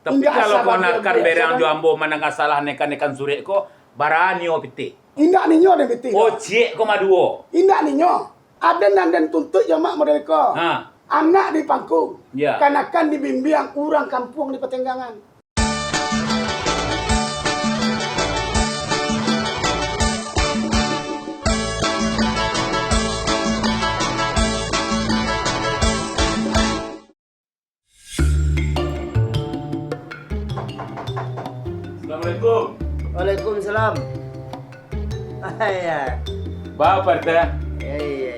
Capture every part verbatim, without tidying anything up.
Tapi indak kalau asa kau bagi nakan berang jo ambo manangah salah nekan-nekan surek ko, barani o pitih. Indak ninyo den pitih. Oh, ciek ko maduo. Indak ninyo. Aden nan den tuntuik jo mak model ko. Ha. Anak di pangku. Ya. Kanakan dibimbiang urang kampuang di Patenggangan. Assalamualaikum. Waalaikumsalam. Ayah. Ba, Pak R T? Iya, iya, iya.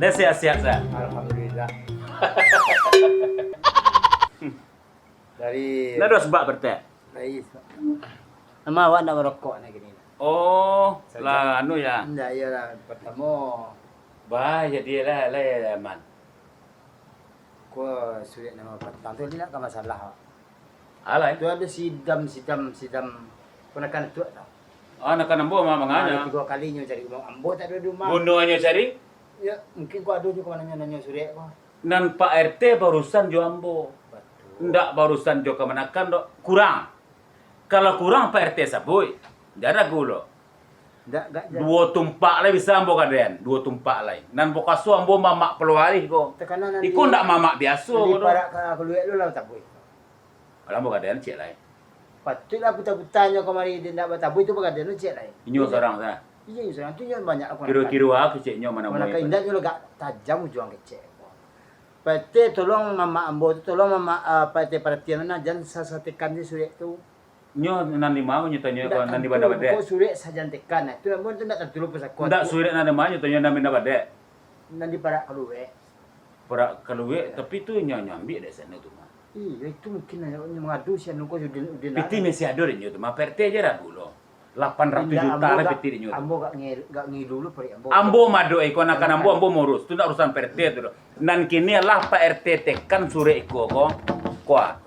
Dah sehat-sehat, Sa? Alhamdulillah. Dari Nah, dos bak, Pak R T? Dari Nama awak ndak marokok nak kini? Oh, Saja. Lah anu ya. Ndak, iyalah. Pertamo, Bah, jadi lah, lah, ya, aman. Ko surek namo patang tu, indak ka masalah, Wak. Alai. Tu ado si Dam, si Dam, si Dam, ponakan tu tau. Ah, ponakan ambo mah. Ah, mangana. Tigo kali nyo cari rumah. Ambo tak ado di rumah. Gunonyo cari? Ya, mungkin ko ado jo ka mano nyo nanyo surek ko. Nan Pak R T barusan jo ambo. Batua. Ndak barusan jo kamanakan dok. Kurang. Kalau kurang Pak R T sabuik, jan ragu lo. Ndak, ndak, jan. Duo tumpak lai bisa ambo gadaian, duo tumpak lai. Nan bakaso ambo mamak paloarih ko. Takana nan Iko di, ndak mamak biaso nan di ko tu. Parak ka kaluek lo lah tabuih. Alah ambo gadaian ciek lai. Patuiklah puta-putanyo kamari, dia ndak batabuih tu bagadaian tu ciek lai. Inyo surang sa? Iyo, inyo surang tu inyo banyak aku. Kiro-kiro ah keceknyo mano. Manakan indak nyo agak tajam ujuang kecek. Pak R T, tolong mamak ambo tu, tolong mamak, ah, Pak R T paratian nah, jan sasatekan si surek tu. Nyo nan di ma nyo tanyo ko, nan di Banda Badek? Ko surek sajan tekan, nah. Itu nan tu ndak tantu lo pusako. Ndak surek nan di ma nyo tanyo nan Banda Badek? Nan di parak kaluek. Parak kaluek, tapi tu nyo, nyo ambiak dari sano tu mah. Iyo, itu mungkin nyo, nyo mangadu si anu ko, Udin, Udin. Piti masih ado dek nyo tu mah, Pak R T je lah dulu. Lapan ratus juta lah piti dek nyo tu. Ambo gak nge-, gak ngilu lo parik ambo. Ambo madok iko, anakan ambo, ambo murus. Tu ndak urusan Pak R T tu doh. Nan kini lah Pak R T tekan surek iko ko. Kuah.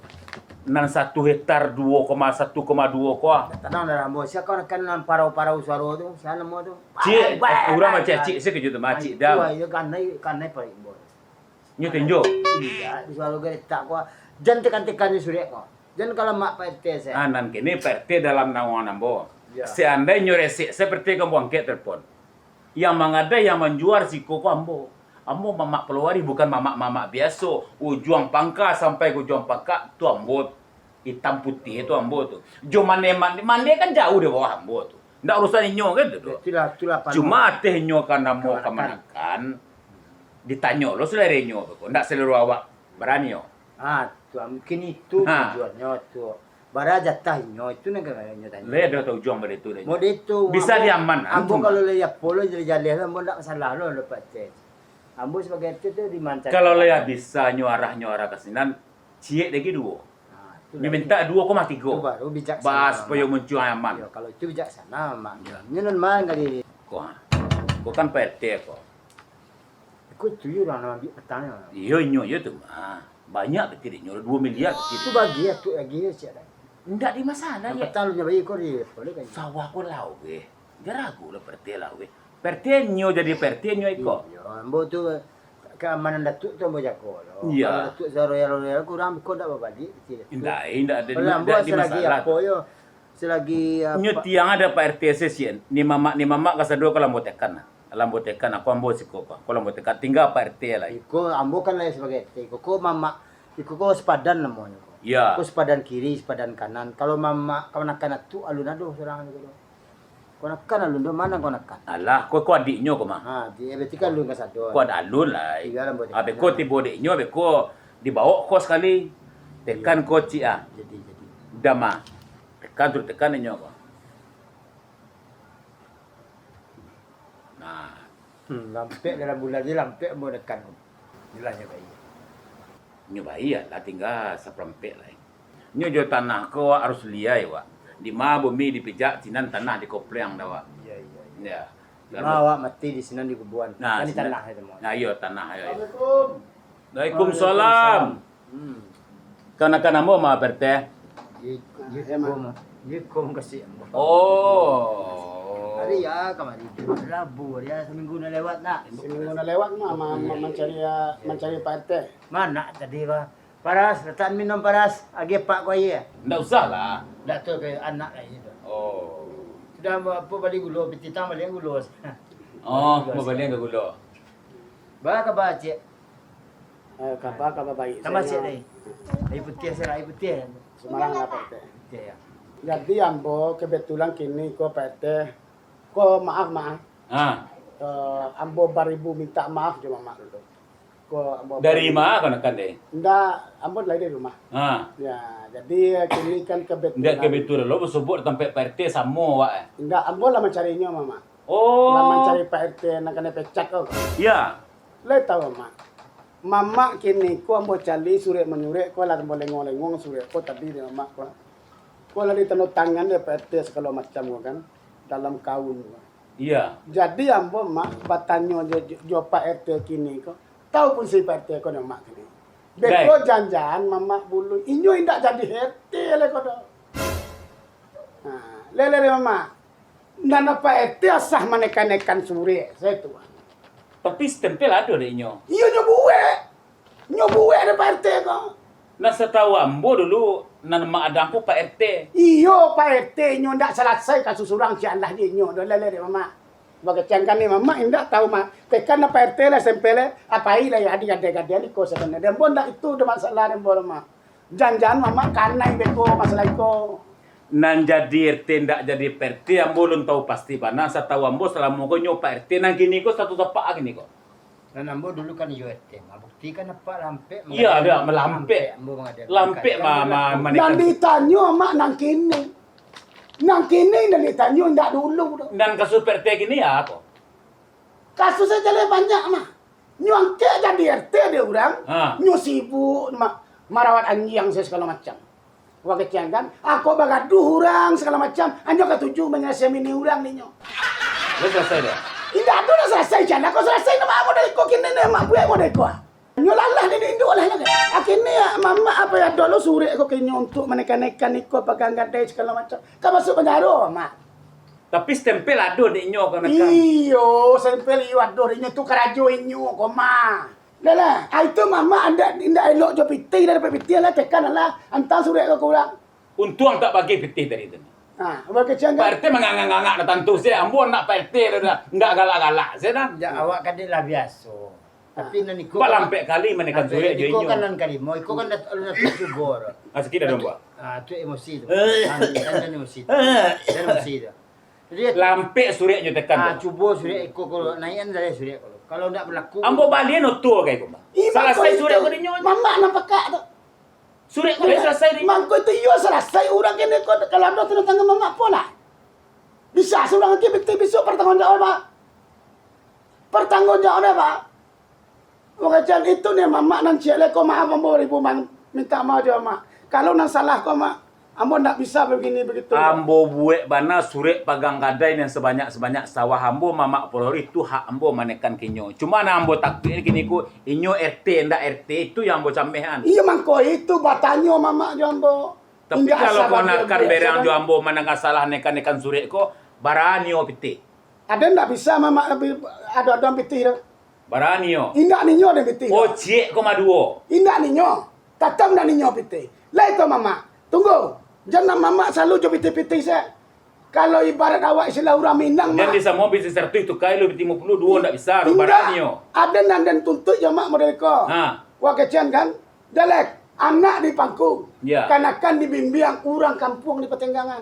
Nan satu hektar duo koma satu koma duo ko. Tanang dah ambo. Sia ko anakan nan parau-parau suaro tu, sia namo tu. Cik, urang macam cik, sia keju tu mah, cik Dam. Iyo, kanai, kanai parik ambo. Nyo tinjo. Indak, di suaro galetak ko. Jan tekan-tekan nyo surek ko. Jan kalamak Pak R T se. Ah, nan kini Pak R T dalam naungan ambo. Iyo. Seandai nyo resek, seperti ka ambo angkek telepon. Yang mangadai, yang manjual siko ko ambo. Ambo mamak paloarih, bukan mamak-mamak biaso. Ujuang pangka sampai ka ujuang pangka, tu ambo. Itam putih tu ambo tu. Jo mande-mande, mande kan jauh di bawah ambo tu. Ndak urusan inyo kan tu doh. Itulah, itulah panu. Cuma ateh inyo ka namo kamanakan. Kamanakan. Ditanyo lo salero inyo tu ko. Ndak salero awak barani yo. Ah, tu mungkin itu tujuannyo tu. Bara jatah inyo, itu nan ka inyo tanyo. Lai ado tau ujuang bak itu dek inyo. Mode itu. Bisa diaman, ambo kalau lai apo lo jaleh-jaleh lo, ambo ndak masalah lo, lo Pak Cek. Ambo sabagai itu tu dimancari. Kalau lai bisa nyo arah, nyo arah ka sinan, ciek lagi duo. Nah, itu nyo lagi. Minta duo koma tigo. Itu baru bijaksana. Bah, supayo muncuang aman. Yo, kalau itu bijaksana, Mak. Yo. Nyo nan mah kali. Ko, ha. Ko kan Pak R T ko. Iko tu yo urang nan ambiak patangnyo. Iyo, inyo yo tu. Ha. Banyak pitih dek inyo, duo miliar pitih. Tu bagi atuk lagi yo, ciek lai. Ndak di masalah, yo. Patang lu nyo bagi ko di, boleh kan? Sawah ko lauih. Jan ragu lah Pak R T lauih. Pak R T nyo jadi Pak R T nyo iko. Iyo, ambo tu keamanan Datuk tu ambo jago lo. Iyo. Kalau Datuk saroyal-royal kurang, ko ndak babalik pitih Datuk. Indak, indak ado di, ndak di masalah. Apo yo, selagi, ah, nyo tiang ado Pak R T sesien, ni mamak, ni mamak kasado ka lambo tekan lah. Lambo tekan, aku ambo siko ko. Aku lambo tekan, tingga Pak R T lah. Iko ambo kan lai sabagai R T. Iko ko mamak, iko ko sepadan namonyo ko. Ya. Iko sepadan kiri, sepadan kanan. Kalau mamak kamanakan atuk alun ado surang ko. Kamanakan alun do, mano kamanakan? Alah, ko, ko adiknyo ko mah. Ha, di, berarti kan alun kasado. Ko ada alun lah. Tingga lambo tekan. Abeh ko tibo adiknyo, abeh ko dibaok ko sakali. Tekan ko cik ah. Jadi, jadi. Udah mah. Tekan tu tekan inyo ko. Nah. Hmm, lampek dalam bulan ni lampek ambo nekan. Inilah nyo bayi. Nyo bayi lah tingga saparampek lai. Nyo jo tanah ko harus liai, Wak. Di ma bumi dipijak, sinan tanah dikopleng dah, Wak. Iya, iya, iya. Ya. Di ma awak mati di sinan dikubuan. Nah, kan di sinan. Tanah itu, Mak. Nah, iyo, tanah, iyo. Assalamualaikum. Waalaikumsalam. Hmm. Kamanakan ambo mah, Pak R T? Iko, iko mah. Iko mah kasih ambo. Oh. Hari ya, kamari tu Rabu, hari ya, seminggu nan lewat nak. Seminggu nan lewat mah, ma-, ma-, mancari, ya, mancari Pak R T. Mano tadi, Pak? Paras, latak minum paras, agiah pak ko aia. Ndak usah lah. Ndak tu ke anak lai tu. Oh. Sudah apa bali gulo, pitih tang bali gulo. Oh, mau bali ke gulo. Ba kaba cik? Eh, kaba kaba baik. Tambah cik lai. Air putih saya air putih. Semarang lah Pak Tek. Putih ya. Jadi ambo kebetulan kini ko Pak Tek. Ko maaf maaf. Ha. Uh, ambo baribu minta maaf jo mamak dulu. Dari ma kanakan deh? Ndak, ambo lai dari rumah. Ha. Ya, jadi kini kan kebetulan. Ndak kebetulan lo basobok tampek Pak R T samo awak eh. Ndak, ambo lah mancarinyo mama. Oh. Lah mancari Pak R T nan kanai pecat ko. Ya. Lai tahu mama. Mamak kini ko ambo cali surek manyurek ko lah ambo lengong-lengong surek ko tadi di mamak ko. Ko lah ditando tangan dek Pak R T sagalo macam ko kan dalam kaun ko. Iya. Jadi ambo mak batanyo jo, jo, jo Pak R T kini ko, tahu fungsi Pak R T ko nyo mak kini. Beko jan-jan mamak bulu, inyo indak jadi R T lai ko do. Nah, lele mamak. Nan Pak R T asah manekan-nekan surek, saya tu. Tapi stempel ado dek inyo. Iyo nyo buek. Nyo buek dek Pak R T ko. Nan satahu ambo dulu, nan mak adang ko Pak R T. Iyo, Pak R T nyo ndak salasai kasus urang, si alah je nyo, dah lele dek mamak. Bagacangkan ni mamak indak tahu mah. Tekan Pak R T lah, S M P lah, apai lah ya, adi gadai-gadai ni ko sabananyo. Dan pun ndak itu dah masalah dan pun mah. Jan-jan mamak kanai beko masalah iko. Nan jadi R T ndak jadi Pak R T, ambo lun tahu pasti bana. Satahu ambo salamo ko nyo Pak R T, nan kini ko satu tapak kini ko. Nan ambo dulu kan iyo etem. Bukti kan apak lampek. Iyo, ado malampek. Ambo mangadakan. Lampek ma ma manekan. Nan ditanyo amak nan kini. Nan kini nan ditanyo indak dulu tu. Nan kasus P R T kini yo apo? Kasus e jaleh banyak mah. Nyo angkek jadi R T dek urang, ha. Nyo sibuk ma marawat anjiang sagalo macam. Wah kecek kan, ako bagaduh urang sagalo macam, anyo katuju manyalasian bini urang dinyo. Lah salasai dah? Indak ado lah salasai, cando ko salasai, namo dari ko kini ni, mak buek mo dari ko. Nyo lalah ni induak lah lagi. Akhirnyo mamak apo ado lo surek ko kinyo untuk manekan-nekan iko pagang gadai sagalo macam. Ka masuk panjaro, mak. Tapi stempel ado dek inyo ko nak. Iyo, stempel iyo ado dek inyo tu karajo inyo ko mah. Dah lah, ai tu mamak indak indak elok jo pitih dah dapek pitih lah, tekan lah, anta surek ko ka urang. Untuang tak bagi pitih tadi tu. Ha, bagi ciang Pak R T mangangak-ngangak dah tantu se, ambo anak Pak R T dah, dah. Enggak galak-galak se dah. Ya awak kan lah biaso. Tapi nan iko Pak lampek kali manekan surek jo inyo. Iko kan nan kalimo, iko kan dah alun dah cubo dah. Ah, sakik dah dong, Pak. Ah, tu emosi tu. Ah, kan emosi. Kan emosi tu. Lampek surek nyo tekan. Ah, cubo surek iko kalau naikan dari surek kalau. Kalau ndak berlaku. Ambo balian oto ka iko, Bang. Salasai surek ko dinyo. Mamak nan pakak tu. Surek ko salasai dinyo. Mangko itu iyo salasai urang kene ko kalau ado tanda tangan mamak po lah. Bisa surang ke bisuak pertanggung jawab, Pak. Pertanggung jawab, Pak. Wong kecek itu ni mamak nan ciek leko maaf ambo ribu man minta maaf jo mak. Kalau nan salah ko mak, ambo ndak bisa begini begitu. Ambo buek bana surek pagang gadai nan sabanyak-sabanyak sawah ambo mamak Polori tu hak ambo manekan kinyo. Cuma nan ambo takuik kini ko inyo R T ndak R T itu yang ambo camehan. Iyo mangko itu batanyo mamak jo ambo. Tapi kalau ko nakan berang jo ambo manangah salah nekan-nekan surek ko, baranyo pitih. Aden ndak bisa mamak ado-ado pitih tu. Bara ninyo? Indak ninyo den pitih. Oh, ciek ko maduo. Indak ninyo. Tatap ndak ninyo pitih. Lai tu mamak. Tunggu. Jan nak mamak salalu jo pitih-pitih se. Kalau ibarat awak istilah urang Minang mah. Jan di samo pitih saratuih tukai lo pitih limo puluah duo ndak bisa tu bara ninyo. Aden nan den tuntuik jo mak model ko. Ha. Wak kecen kan? Jalek, anak di pangku. Ya. Kanakan dibimbiang urang kampuang di Patenggangan.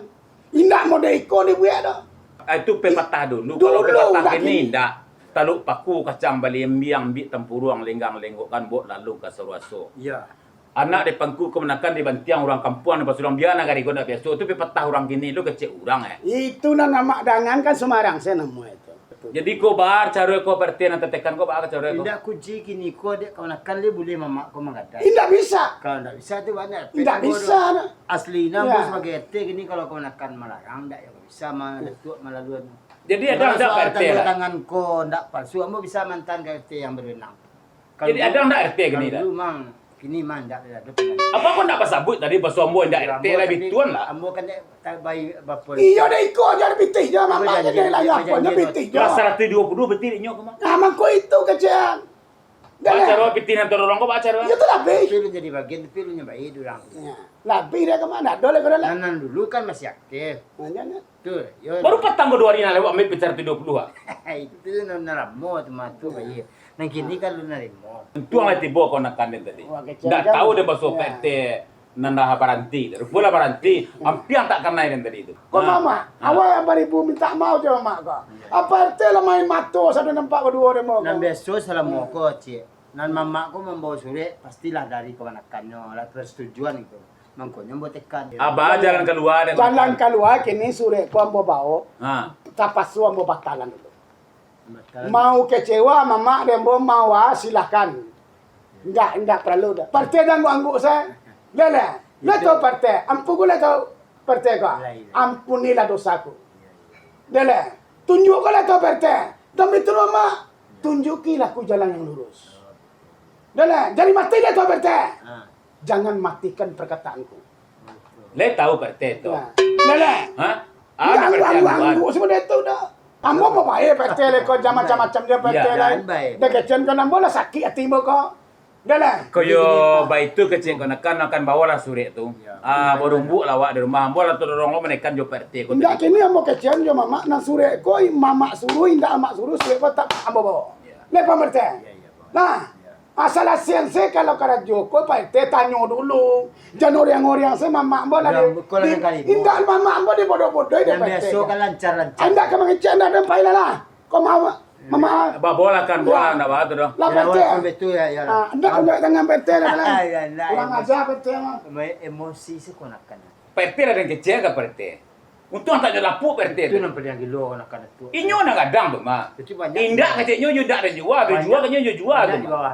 Indak model iko dibuek doh. Ah, itu pepatah dulu. Dulu, Kalau pepatah kini indak. Taluk paku kacang balimbiang, bik tampuruang lenggang lenggokkan bok lalu ka saruaso. Ya. Anak di pangku kamanakan di bantiang urang kampuang di pasuruang bia nagari ko ndak biaso. Itu pepatah urang kini tu kecek urang eh. Itu nan amak dangan kan sumarang se namo itu. Jadi ko baa caro ko Pak R T nan tatekan ko baa caro ko. Indak kuji kini ko dek kamanakan le bulih mamak ko manggadai. Indak bisa. Kalau indak bisa tu banyak. Indak bisa. Asli nah ambo sabagai R T kini kalau kamanakan malarang indak yo bisa ma datuak malaluan. Jadi ada ada Pak R T lah. Tangan ko ndak palsu ambo bisa mantan ka R T yang berwenang. Jadi ada ndak R T kini dah? Dulu mang, kini mang ndak ada. Apa ko ndak basabuik tadi baso ambo ndak R T lah bituan lah. Ambo kan tak baik bapa. Iyo dah iko aja pitih je mamak je lah apo je pitih je. Lah saratus duo puluah duo pitih inyo ko mah. Nah, mangko itu kecek. Baa caro pitih nan tadorong ko, baa caro? Iyo tu labiah. Tapi ulun jadi bagian, tapi ulun nyo bae di urang tu. Yo. Labiah dari kama? Ndak ado lai ko dah lah. Nan, nan dulu kan masih aktif. Nah, jan, jan. Tu, yo. Baru patang ko duo hari nan lewat ambiak pitih saratus duo puluah, ah. Itu nan, nan lamo tu mah tu, bae. Nan kini kan ulun narimo. Untuang lah tibo kamanakan den tadi. Wah, kecil. Ndak tahu den basuo P T. Nan lah baranti, rupo lah baranti, ampiang tak kanai den tadi tu. Ko mamak, awak nan baribu mintak maaf jo mamak ko. Apo P T lah main mato sado nampak baduo demo ko. Nan biaso salamo ko, Cik. Nan mamak ko mambawo surek, pastilah dari kamanakannyo, lah persetujuan gitu. Mangkonyo ambo tekan. Aba jalan kalua den. Jalan kalua kini surek ko ambo bawo, tapaso ambo batalan dulu. Mau kecewa mamak den, ambo mau, ah, silahkan. Indak, indak paralu doh. P T jan angguk-angguk sae. Lah, lah. Lah tu P T, ampun ko lah tu P T ko. Ampunilah dosaku. Lah, lah. Tunjuak ko lah tu P T. Dan betul mamak, tunjukilah ku jalan yang lurus. Lah, lah. Jadi mati lah tu P T. Jangan matikan perkataanku. Lai tahu P T tu? Nah. Lah, lah. Ha? Indak angguk-angguk sampai tu doh. Ambo mau bae P T lai ko, jan macam-macam jo P T lai. Dah kecek kan ambo lah sakik ati ambo ko. Dah lah. Ko yo baitu kecek ko, nak kan, nak kan bawolah surek tu. Ah, barumbuak lah awak di rumah. Ambo lah tadorong lo manaikan jo P T ko. Indak, kini ambo kecek jo mamak, nan surek ko mamak suruah, indak mamak suruah, surek ko tak ambo bawo. Lai paham P T? Nah. Asal asian se kalau karajo ko, Pak R T tanyo dulu. Jan oriang-oriang se mamak ambo lah. Indak, mamak ambo dibodoh-bodoh dek Pak R T. Biaso kan lancar-lancar. Indak ka mangecek, indak ado pai lah. Ko mamak, mamak. Babolah kan, bola ndak baa tu doh. Lah Pak R T. Betul ya, ya. Ah, indak, indak tangan Pak R T lah. Kurang aja Pak R T mah. Emosi se kamanakan. Pak R T lah den kecek ka Pak R T. Untuang tak nyo lapuk Pak R T tu. Itu nan paliang gilo nak ka Datuak. Inyo nan gadang tu mah. Indak keceknyo, yo dak den jua, den jua keceknyo yo jua tu mah.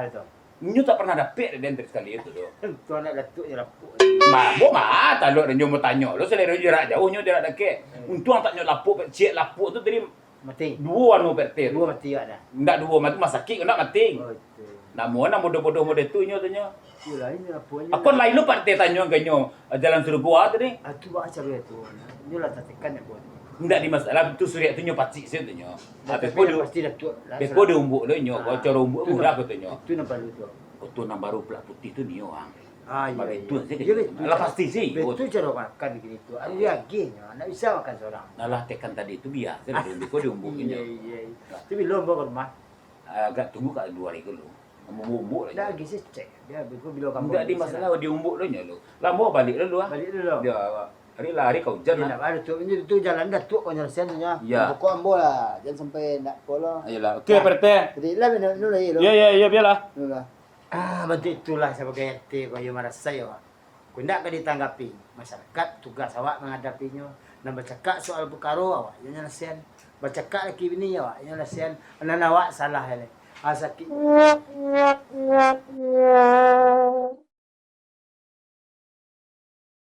Inyo tak pernah dapek den dari sakali itu tu. Untuang nak Datuak nyo lapuk. Mah, bo mah, talok den nyo mau tanyo lo, salero jarak jauh nyo jarak dakek. Untuang tak nyo lapuk, ciek lapuk tu tadi. Mati. Duo anu Pak R T tu. Duo mati awak dah. Indak duo mati, rumah sakik ko ndak mati. Oh, itu. Namo nan bodoh-bodoh model tu inyo tanyo. Iyolah, inyo apo inyo. Apo lain lo Pak R T tanyo ka inyo, jalan surga tu ni. Ah, tu baa caro tu. Inyo lah tatekan apo tu. Indak di masalah tu, surek tu nyo pacik se tu nyo. Tapi pasti Datuak lah. Beko di umbuk lo inyo, ko caro umbuk mudah ko tu nyo. Itu nan paralu tu. Foto nan baru pulak putih tu nio ang. Ah, iyo, iyo. Lah pasti sih. Betul caro makan gini tu. Ado diagiahnyo, ndak bisa makan sorang. Nah, lah tekan tadi tu biaso lah, beko di umbuk inyo. Iyo, iyo. Tu bilo ambo ka rumah? Agak tunggu ka duo hari dulu. Ambo umbuk lah. Dah lagi sih cek. Dia beko bilo ka rumah. Indak di masalah di umbuk lo nyo lo. Lah ambo baliak dulu ah. Baliak dulu. Yo, hari lah, hari ka ujan lah. Indak ado tu, inyo tu jalan Datuak ko nyalesaian tu nyo. Iyo. Pokok ambo lah, jan sampai ndak ko lo. Iyolah. Oke, Pak R T. Jadi lah, minum dulu lah, iyo. Iyo, iyo, iyo, bialah. Dulu lah. Ah, bantuak itulah sabagai R T ko, iyo marasai awak. Ko indak ka ditanggapi, masyarakat tugas awak mangadapinyo. Nan bacakak soal parkaro awak, iyo nyalesaian. Bacakak laki bini awak, iyo nyalesaian. Nan awak salah lai. Ah, sakik.